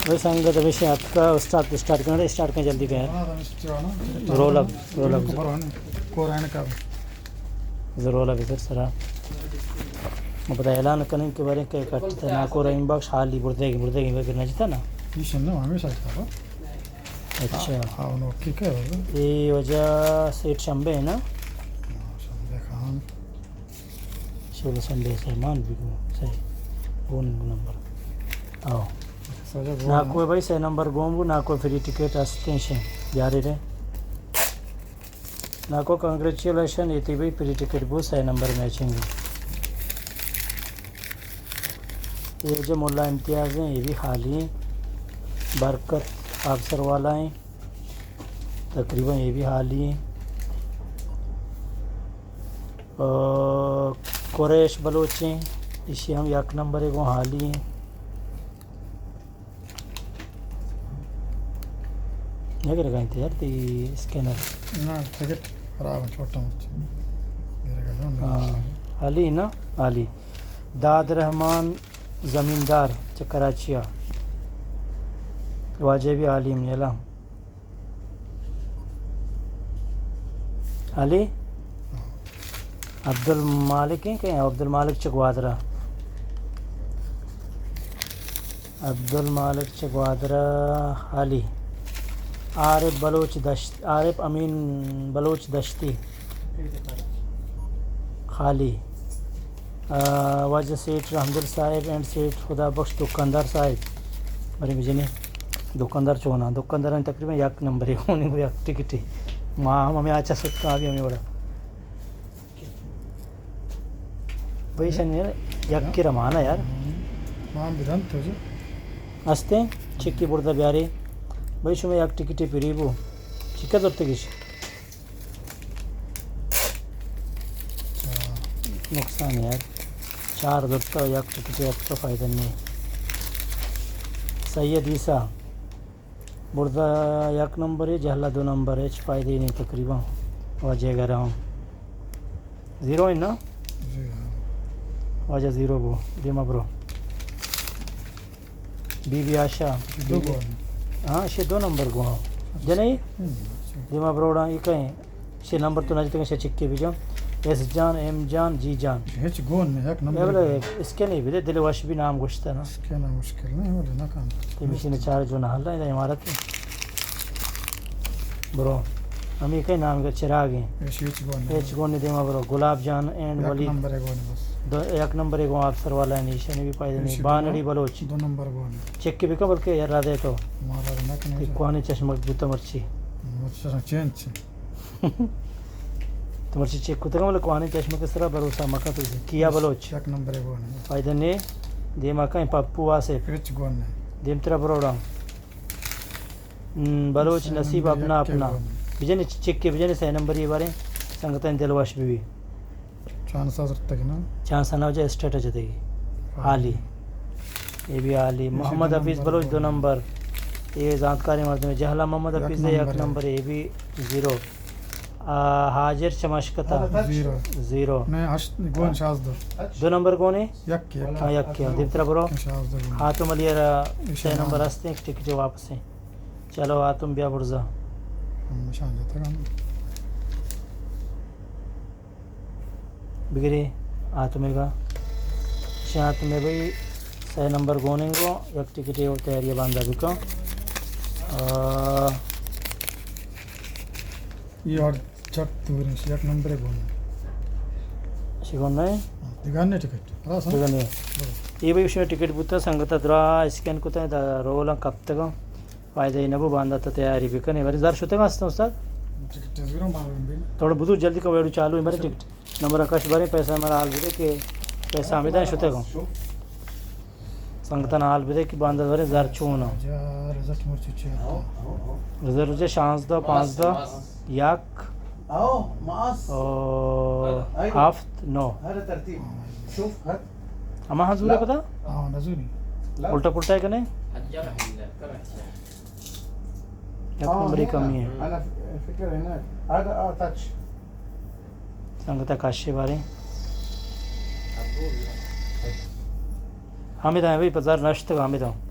بھئی سنگت، ہمیشہ اتکا، اسٹارٹ، اسٹارٹ کن، اسٹارٹ کن، جلدی کن۔ ہاں، ہمیشہ چلو نا۔ Roll up, roll up. کور آنے کا۔ ضرور اپ ادھر سرا۔ ما پدا اعلان کنیں کہ بارے کہ کٹ تا، ناکو رحیم بخش حالی بردے گی، بردے گی، بگر نہ جتا نا۔ یہ سننا ہمیشہ آتا۔ اچھا۔ ہاں، ہاں، انہوں کی کہہ رہا ہے؟ یہ وجہ سیٹ شنبے ہے نا؟ ہاں، شنبے خان۔ شنبے، شنبے سیمان بھی گو، صحیح۔ گون نمبر۔ آؤ۔ سجا گون۔ ناکو بھائی سہ نمبر گون بو، ناکو فری ٹکٹ ہستیں شے۔ بیارے رے۔ ناکو کنگریچولیشن، یہ تھی بھائی فری ٹکٹ بو، سہ نمبر میچنگ۔ یہ جو ملا امتیاز ہیں، یہ بھی حالی ہیں۔ برکت آفسر والا ہیں، تقریباً یہ بھی حالی ہیں۔ آ، قریش بلوچ ہیں، ایشی ہم یک نمبر گوں حالی ہیں۔ نہ گرگ ءَ انت یار تئی اسکینر۔ نہ، ٹکٹ خراب ہے، چھوٹا مرچی۔ گرگ ءَ نہ، نہ۔ ہاں، علی نا، علی۔ داد رحمان زمیندار چہ کراچی ءَ۔ واجہ بھی علی منی الم۔ علی؟ عبدالمالک ہیں کہ عبدالمالک چہ گوادر ءَ؟ عبدالمالک چہ گوادر ءَ، علی۔ عارف بلوچ دشت، عارف امین بلوچ دشتی۔ خالی۔ آ، واجہ سیٹھ رحمدل صاحب اینڈ سیٹھ خدا بخش دکاندار صاحب۔ بارے بجنے دکاندار چونا، دکاندار تقریباً یک نمبر ہے، ہونے وہ یک ٹکٹ ہے۔ ما ہم ہمیں آچا سکتا، ابھی ہمیں بڑا۔ بھائی شن یار، یک کی رمانا یار۔ مان بدن تو جو۔ ہستے، چکی بردا بیاری۔ بھائی شما یک ٹکٹی پری بو۔ چکا زرتگیش؟ نقصان یار۔ چار زرتا، یک ٹکٹی اتکا، فائدہ نہیں۔ سید عیسیٰ۔ برزا یک نمبر ہے، جہلا دو نمبر ہے، ہچ فائدہ ہی نہیں تقریباً۔ واجہ گرا ہوں۔ زیرو ہے نا؟ زیرو۔ واجہ زیرو بو، دیما برو۔ بی بی آشا۔ دو بو۔ ہاں، شے دو نمبر گو۔ جنے؟ ہم، اچھا۔ دیما بروڑا، یہ کہیں؟ شے نمبر تو نجتگن، شے چکے بجن۔ ایس جان، ایم جان، جی جان۔ ہچ گون نہیں، یک نمبر اے بلے گون۔ اسکین ہی بدے، دل وش بھی نام گوشتا نا۔ اسکین مشکل نہیں، بلے نہ کام۔ تے مشین چار جو نہ حل ہے، عمارت ہے۔ برو۔ ہمیں کئی نام کا چراغ ہیں۔ ایش ہچ گون نہیں۔ ہچ گون نہیں دیما برو۔ گلاب جان اینڈ یک ولی۔ نمبر ہے گون بس۔ دو، یک نمبر ہے گون آفسر والا ہے، نشانی بھی پائے نہیں۔ ایش بانڑی بلوچ۔ دو نمبر گون۔ چیک کے بکا بلکہ یار را دے تو۔ مارا نہ کنے۔ کوانی چشمک بوتا مرچی۔ مرچی چشمک چینج چی۔ تو مرچی چیک کتگا، بلے کوانی چشمک سرا بھروسہ مکن تو۔ کیا بلوچ۔ یک نمبر گون۔ فائدہ نے، دیما کائیں پپو آصف۔ ہچ گون نے۔ دیم ترا بروڑا۔ ہم، بلوچ نصیب اپنا اپنا۔ بجنے چکے بجنے سہ نمبر یہ بارے سنگتیں دل وش بی۔ چانس آزرتگ نا؟ چانس نہ وجہ اسٹیٹ جتگی۔ ہاں۔ عالی۔ اے بھی عالی۔ محمد حفیظ بلوچ دو نمبر۔ اے زانتکاری مردم۔ جہلا محمد حفیظ یک نمبر، اے بھی زیرو۔ آ، حاجر چمشکتا۔ زیرو۔ زیرو۔ میں ہشت، گون شازدہ۔ دو نمبر گونے؟ یک، یک۔ ہاں، یک، یک۔ دیمترا برو۔ شازدہ گون۔ حاتم علی را سہ نمبر ہستے، ٹکٹ واپس ہیں۔ چلو، حاتم بیا برزا۔ ہم، نشان جتگا۔ بگرے، حاتمے گا۔ شے حاتمے بھئی، سہ نمبر گوننگو، یک ٹکٹے اور تیاری باندا بکن۔ آ، یہ اور چٹ تو رہے، یک نمبر گون۔ شگون نہیں؟ ہاں، دگانے ٹکٹ۔ راست ہے؟ دگانے۔ برو۔ یہ بھئی، اس میں ٹکٹ بوتا، سنگتا درا اسکین کوتا، دا رولاں کپتگا۔ فائدہ ہی نبو، باندا تو تیاری بکنے۔ بری زر شتگا است استاد؟ ٹکٹ زیرو مارو بی۔ تھوڑا بزرگ جلدی کا ویڈیو چالو ہے، میرے ٹکٹ نمبر کش بارے، پیسہ ہمارا حال بدے کہ پیسہ ہمیں دائیں شتگا۔ سنگتاں حال بدے کہ باندا زر، زر چون۔ رزلٹ مرچی چی؟ رزلٹ شانزدہ، پانزدہ، یک، او، ہفت، نو۔ ہما حضور ہے پتا؟ ہاں، نزوری۔ الٹا پلٹا ہے کنے؟ یک نمبر ہی کمی ہے۔ سنگتا کاشے بارے۔ ہمیں دائیں بھئی، پزار نشتگ ہمیں دائیں۔